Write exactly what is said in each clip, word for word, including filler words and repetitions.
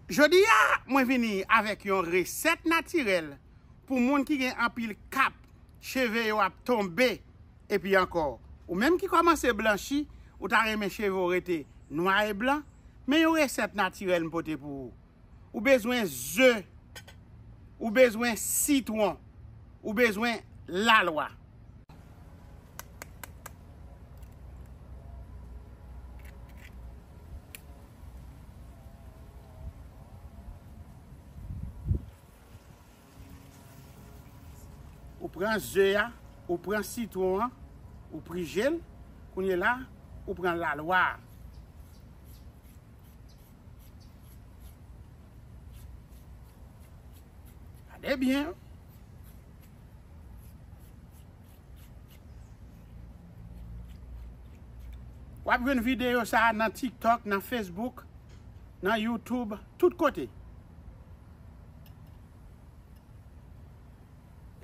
Jodi a, mwen vini avèk yon resèt natirèl pou moun ki gen anpil kap, cheve yo ap tonbe, epi ankò, ou menm ki kòmanse blanchi, ou ta renmen cheve w rete nwa e blan, men yon resèt natirèl m pote pou ou. Ou bezwen ze, ou bezwen sitwon, ou bezwen lalwa. Ou pran ze a, ou pran sitwon an, ou prije l, kounye la, ou pran lalwa a. Gade byen. W ap jwenn videyo sa a nan TikTok, nan Facebook, nan YouTube, tout kote.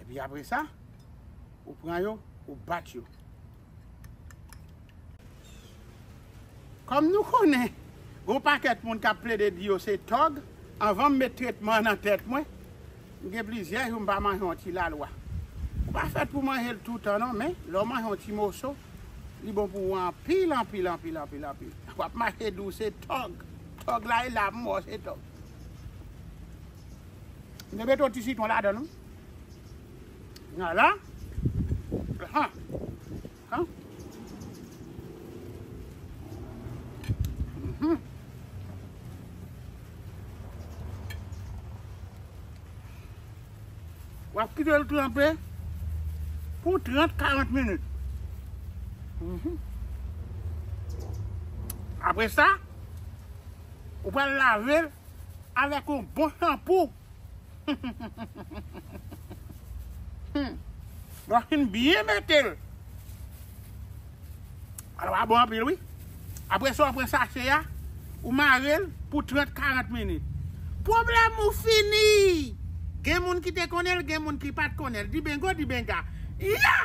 Epi apre sa, ou pran yo, ou bat yo. Kòm nou konnen, gon pakèt moun k ap plede di yo se tòg, anvan m met tretman an nan tèt mwen, m gen plizyè jou m pa manje yon ti lalwa. Ou pa fèt pou manje l toutan non, men lè w manje yon ti moso, li bon pou ou anpil, anpil, anpil, anpil, anpil. W ap mache di w se tòg. Tòg la e la pou m wè w se tòg. M te mete yon ti sitwon ladan l wi. Vwala. Ahan. Ahan. Mhm. W ap kite l tranpe pou trant, karant minit. Mhm. Apre sa, ou pral lave l avèk yon bon chanpou. Hmm. Lè w fin byen mete l, lalwa bon anpil wi. Apre sa, w pran sache a, ou mare l pou trant, karant minit. Pwoblèm ou fini! Gen moun ki te konnen l, gen moun ki pa t konnen l. Dibengo, dibenga. Ya!